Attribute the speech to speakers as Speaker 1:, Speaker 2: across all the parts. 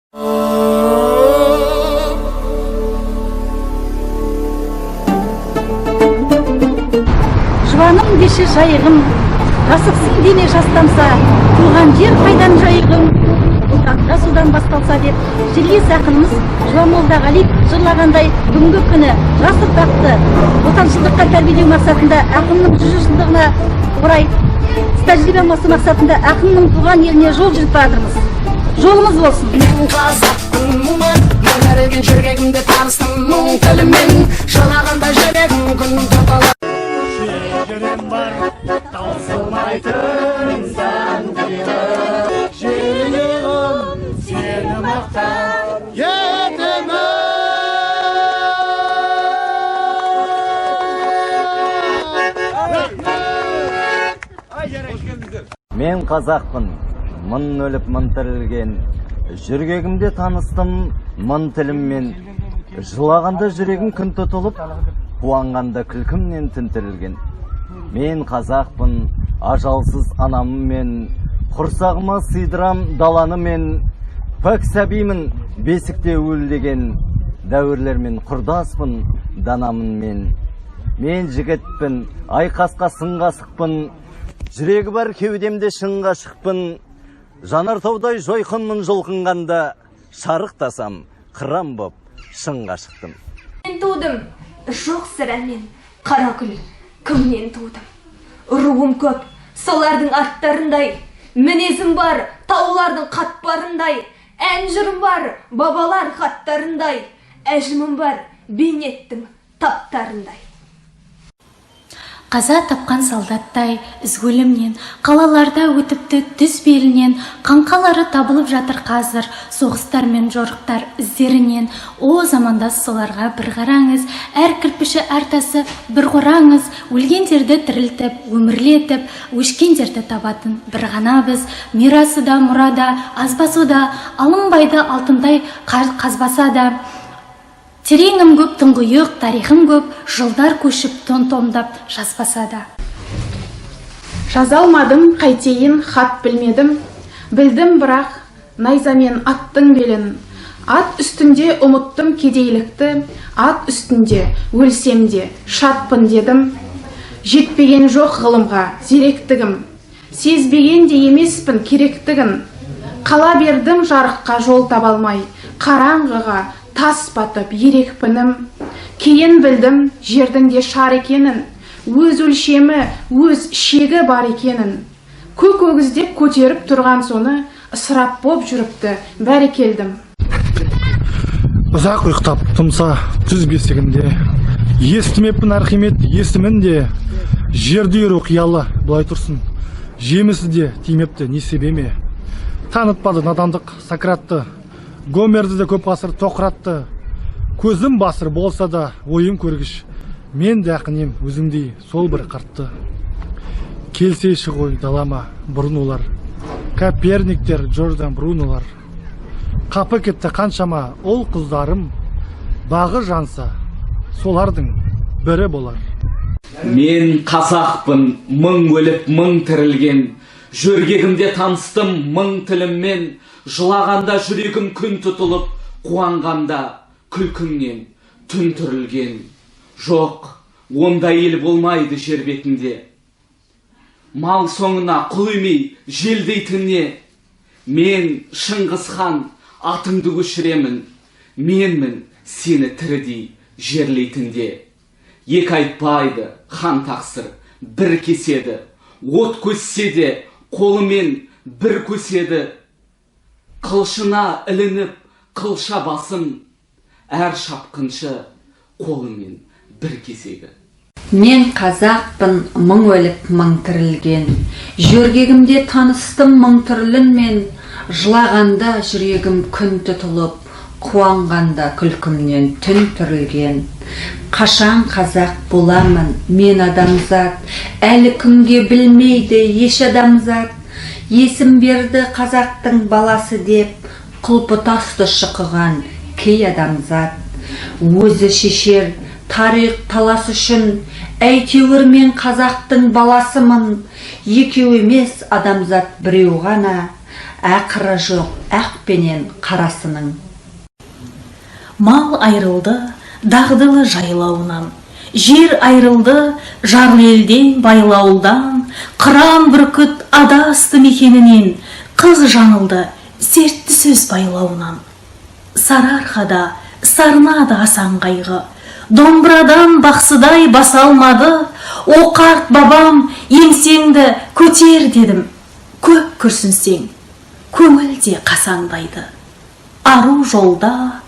Speaker 1: Жұбаным деші Жайығым, жасықсың деме жастамса, туған жер қайдан Жайығым, бұлтақта судан басталса деп жерлес ақынымыз Жұбан Молдағалиев жырлағандай, бүгінгі күні жас ұрпақты отаншылдыққа тәрбиелеу мақсатында, ақынның 100 жылдығына орай тәжірибе алмасу мақсатында ақынның туған еліне жол жүріп бара жатырмыз. Жолымыз болсын!
Speaker 2: Мен қазақпын, мың жөргегімде таныстым мың тілмен, жылағанда жүрегім күн тұтылып.
Speaker 3: Шежірем бар, таусылмайтын сан қилы, Жерім, сені мақтан етемін.
Speaker 4: Мен қазақпын, мың өліп, мың тірілген, жөргегімде таныстым мың тіліммен. Жылағанда жүрегім күн тұтылып, қуанғанда күлкімнен түн тірілген. Мен қазақпын, ажалсыз анаммен, құрсағыма сыйдырам даланы мен. Пәк сәбимін, бесікте уілдеген, дәуірлермен құрдаспын, данамын мен. Мен жігітпін, айқасқа сын қасықпын, жүрегі бар кеудемде шын ғашықпын. Жанартаудай жойқынмын жұлқынғанда, шарықтасам қыран боп шыңға шықтым.
Speaker 5: Мен тудым, жоқ сірә, мен қаракүл кімнен тудым? Руым көп, солардың аттарындай, мінезім бар, таулардың қатпарындай, ән жырым бар, бабалар хаттарындай, әжімім бар, бейнеттің таптарындай.
Speaker 6: Қаза тапқан солдаттай із өлімнен, қалаларда өтіпті түз белінен, қаңқалары табылып жатыр қазір соғыстар мен жорықтар іздерінен. О, замандас, соларға бір қараңыз, әр кірпіші, әр тасы бір қораңыз. Өлгендерді тірілтіп, өмірлетіп, өшкендерді табатын бір ғана біз. Мирасы да, мұрада азбаса да, алынбайды алтындай қазбаса да. Тереңім көп, тұңғиық тарихым көп, жылдар көшіп, том томдап жазбаса да.
Speaker 7: Жаза алмадым, қайтейін, хат білмедім. Білдім бірақ найзамен аттың белін. Ат үстінде ұмыттым кедейлікті, ат үстінде өлсем де шатпын дедім. Жетпеген жоқ ғылымға зеректігім, сезбеген де емеспін керектігін. Қала бердім жарыққа жол таба алмай, қараңғыға тас батып ерекпінім. Кейін білдім жердің де шар екенін, өз өлшемі, өз шегі бар екенін. Көк өгіздеп көтеріп тұрған соны, ысырап боп жүріпті, бәрекелдім.
Speaker 8: Ұзақ ұйықтап тұмса түз бесігінде, естімеппін Архимед есімін де. Жерді үйіру қиялы былай тұрсын, жемісі де тимепті, несібе ме? Танытпады надандық Сократты, Гомерді де көп ғасыр тоқыратты. Көзім басыр болса да, ойым көргіш, мен де ақын ем өзіңдей сол бір қартты. Келсейші ғой далама бұрын олар, Коперниктер, Джордан Брунолар. Қапы кетті қаншама ұл қыздарым, бағы жанса солардың бірі болар.
Speaker 9: Мен қазақпын, мың өліп, мың тірілген, жөргегімде таныстым мың тіліммен. Жылағанда жүрегім күн тұтылып, қуанғанда күлкімнен түн түрілген. Жоқ, ондай ел болмайды жер бетінде, мал соңына құл емей желдейтінне. Мен Шыңғыс хан, атыңды көшіремін, менмін сені тірідей жерлейтінде. Екі айтпайды хан тақсыр, бір кеседі, от көзсе де қолымен бір көседі. Қылшына ілініп қылша басым, әр шапқыншы қолымен бір кесегі.
Speaker 10: Мен қазақпын, мың өліп, мың тірілген, жөргегімде таныстым мың түрлінмен. Жылағанда жүрегім күн тұтылып, қуанғанда күлкімнен түн түрілген. Қашан қазақ боламын мен адамзат, әлі күнге білмейді еш адамзат. Есім берді қазақтың баласы деп, құлпытасты шұқыған кей адамзат. Өзі шешер тарих талас үшін, әйтеуір мен қазақтың баласымын. Екеу емес, адамзат біреу ғана. Ақыры жоқ ақ пенен қарасының.
Speaker 6: Мал айрылды дағдылы жайлауынан, жер айрылды жарлы елден байлауылдан, қыран бүркіт адасты мекенінен, қыз жаңылды сертті сөз байлауынан. Сарыарқада сарнады асан қайғы, домбырадан бақсыдай баса алмады, о қарт бабам еңсеңді көтер дедім, көп күрсінсең көңіл де қасаңдайды. Ару жолда,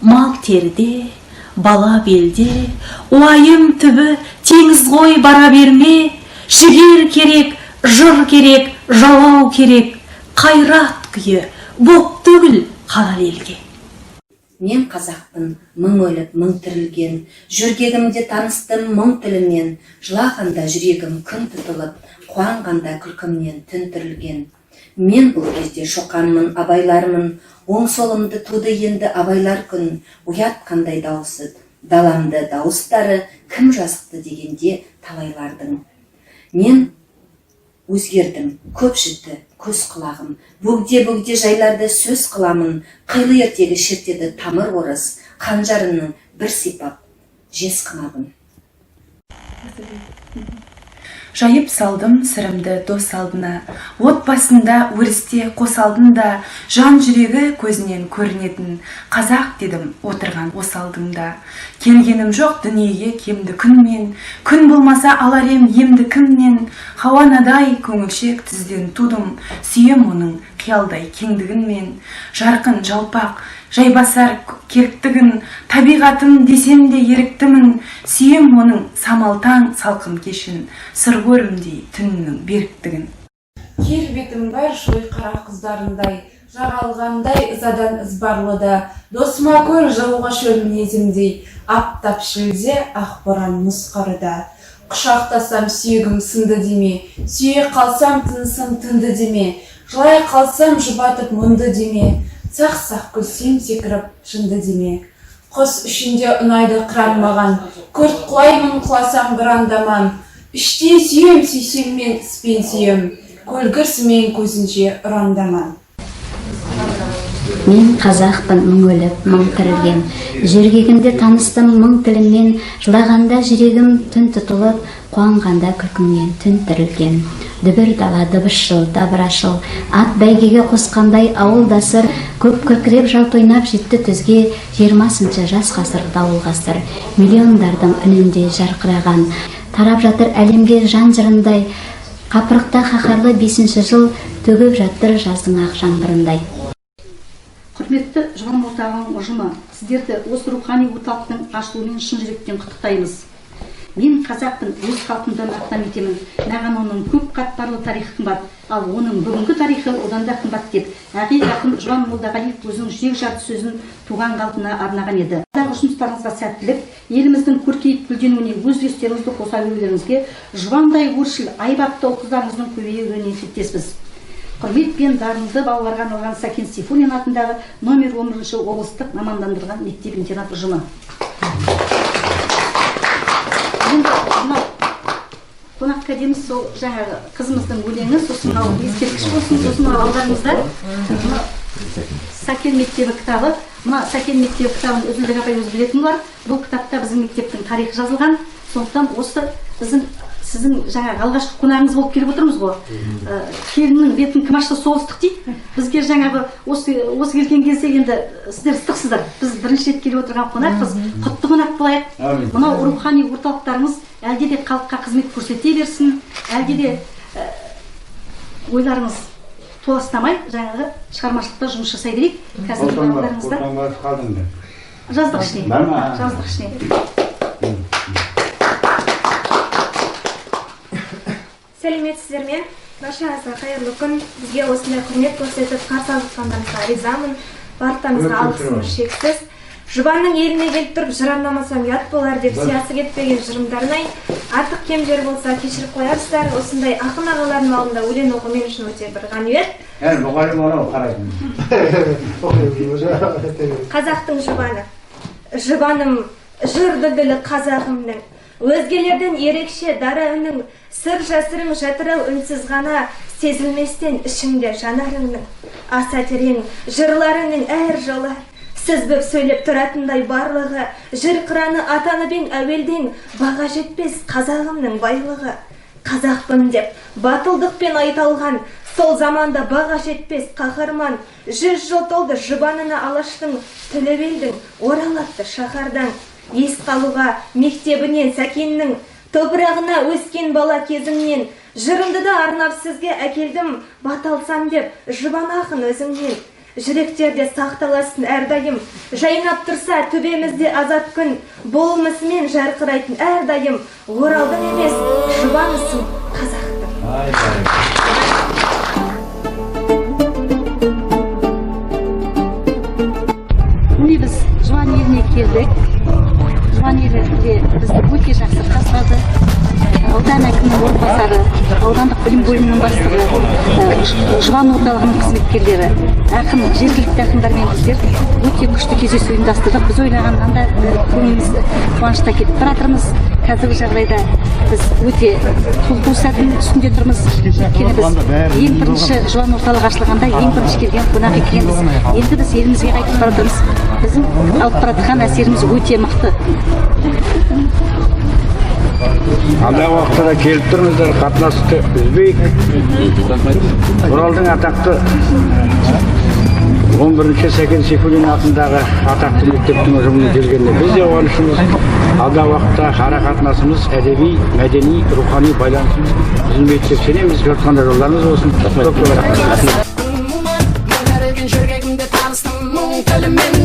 Speaker 6: мал терде, бала белде, уайым түбі теңіз ғой бара берме, жігер керек, жыр керек, жалау керек, қайрат күйі боп түгіл халал елге.
Speaker 11: Мен қазақпын, мың өліп, мың тірілген, жөргегімде таныстым мұң тілімен, жылағанда жүрегім күн тұтылып, қуанғанда күлкімнен түн түрілген. Мен бұл кезде Шоқанмын, Абайлармын, оң солымды туды енді абайлар күн, ұят қандай дауысы, даламды дауыстары кім жазықты дегенде талайлардың. Мен өзгердім, көп жітті көз құлағым, бөгде-бөгде жайларды сөз қыламын, қилы ертегі шертеді тамыр орыс, қанжарының бір сипап жез қынабын.
Speaker 12: Жайып салдым сырымды дос алдына, от басында өрісте қос алдында, жан жүрегі көзінен көрінетін, қазақ дедім отырған осалдымда. Келгенім жоқ дүниеге кемді күнмен, күн болмаса алар ем емді кімнен, хауанадай көңілшек түзден тудым, сүйем оның қиялдай кеңдігін мен, жарқын жалпақ жайбасар керіктігін, табиғатым десем де еріктімін, сүйем оның самалтаң салқын кешін, сыр көрімдей түнінің беріктігін.
Speaker 13: Келбетім бар шойқара қыздарындай, жаралғандай ызадан ызбарлыда, досыма көр жауға шөл мінезімдей, аптап шілде ақ боран мұз қарыда. Құшақтасам сүйегім сынды деме, сүйе қалсам тынысым тынды деме, жылай қалсам жұбатып мұнды деме, сақ-сақ күлсем секіріп жынды деме. Құс ішінде ұнайды қыран маған, күрт құлаймын құласам бір андаман, іштей сүйем сүйсем мен іспен сүйем, көлгірсімен көзінше ұрандаман.
Speaker 14: Мен қазақпын, мың өліп, мың тірілген, жөргегімде таныстым мың тіліммен, жылағанда жүрегім түн тұтылып, қуанғанда күлкімнен түн тірілген. Дүбір дала дыбысшыл, дабырашыл, ат бәйгеге қосқандай ауылдасыр, көп күркіреп жалт ойнап жетті түзге, 20-шы жас ғасыр дауыл ғасыр, миллиондардың үнінде жарқыраған, тарап жатыр әлемге жан жырындай, қапырықта қаһарлы 5-ші жыл төгіп жатыр жаздың ақ жаңбырындай.
Speaker 1: Құрметті Жұбан орталығының ұжымы, сіздерді осы рухани орталықтың ашылуымен шын жүректен құттықтаймыз. Мен қазақпын, өз халқымды мақтан етемін. Маған оның көп қатпарлы тарихы қымбат, ал оның бүгінгі тарихы одан да қымбат деп ақиық ақын Жұбан Молдағалиев өзінің жүрек жарты сөзін туған халқына арнаған еді. Алдағы жұмыстарыңызға сәттілік, еліміздің көркейіп гүлденуіне өз үлестеріңізді қоса берулеріңізге, Жұбандай өршіл, айбатты ұл-қыздарыңыздың көбеюіне тілектеспіз. Құрметпен дарынды балаларға арналған Сәкен Сейфуллин атындағы номер 11 облыстық мамандандырылған мектеп-интернат ұжымы. Енді мынау қонақ кәдеміз сол жаңағы қызымыздың өлеңі, сосын мынау ескерткіш болсын, сосын мынау алдарыңызда Сәкен мектебі кітабы. Мына Сәкен мектебі кітабын Үзілдік апай өзі білетін болар. Бұл кітапта біздің мектептің тарихы жазылған. Сондықтан осы біздің сіздің жаңағы алғашқы қонағыңыз болып келіп отырмыз ғой. Келіннің бетін кім ашса сол ыстық дейді. Бізге жаңағы осы келген кезде енді сіздер ыстықсыздар. Біз бірінші рет келіп отырған қонақпыз. Құтты қонақ болайық. Мынау рухани орталықтарымыз әлде де халыққа қызмет көрсете берсін, әлде де ойларыңыз толастамай жаңағы шығармашылықта жұмыс жасай берейік. Қазір алдарыңызда жаздық ішіне. Жаздық ішіне.
Speaker 5: Сәлеметсіздер ме? Баршаңызға қайырлы күн. Бізге осындай құрмет көрсетіп қарсы алып жатқандарыңызға ризамын. Барлықтарыңызға алғысым шексіз. Жұбанның еліне келіп тұрып жыр арнамасам ұят болар деп сиясы кетпеген жырымдарын ай, артық кем жер болса кешіріп қоярсыздар. Осындай ақын ағалардың алдында өлең оқу мен үшін өте бір ғанибет.
Speaker 3: Мұғалім анау қарайтын.
Speaker 5: Қазақтың жұбаны. Жұбаным жыр дүлдүлі қазағымның. Өзгелерден ерекше дара үнің, сыр жасырың жатырау үнсіз ғана, Сезілместен ішіңде жанарыңның, аса терең жырларыңның әр жолы. Сүзбіп сөйлеп тұратындай барлығы, жыр қыраны атанып ең әуелден, баға жетпес қазағымның байлығы. Қазақпын деп батылдықпен айталған, сол заманда баға жетпес қаһарман. 100 жыл толды жұбанына алаштың, Төлеп елдің оралатты шаһардан. Ес қалуға мектебінен Сәкеннің, топырағына өскен бала кезімнен. Жырымды да арнап сізге әкелдім, баталсам деп Жұбан ақын өзіңнен. Жүректерде сақталасын әрдайым, жайнап тұрса төбемізде азат күн, болмысымен жарқырайтын әрдайым, Оралдың емес, жұбанысың қазақтың.
Speaker 1: Міне, біз Жұбан еліне келдік. Жұбан елінде бізді өте жақсы қарсылады. Аудан әкімінің орынбасары, аудандық білім бөлімінің бастығы, Жұбан орталығының қызметкерлері, ақын, жергілікті ақындармен біздер өте күшті кездесу ұйымдастырдық. Біз ойлағаннан да көңіліміз қуанышта кетіп бара жатырмыз. Қазіргі жағдайда біз өте толқу сәтінің үстінде тұрмыз. Өйткені біз ең бірінші Жұбан орталығы ашылғанда ең бірінші келген қонақ екенбіз. Енді біз елімізге қайтып бара жатырмыз. Біздің алып бара жатқан әсеріміз өте мықты.
Speaker 3: Алдағы уақытта да келіп тұрыңыздар, қатынасты үзбейік. Оралдың атақты 11-ші Сәкен Сейфуллин атындағы атақты мектептің ұжымының келгеніне біз де қуаныштымыз. Алдағы уақытта ара қатынасымыз, әдеби, мәдени, рухани байланысымыз үзілмейді деп сенеміз. Жортқанда жолдарыңыз болсын. Көп көп рахмет.
Speaker 2: Жөргегімде таныстым мұң тілімен.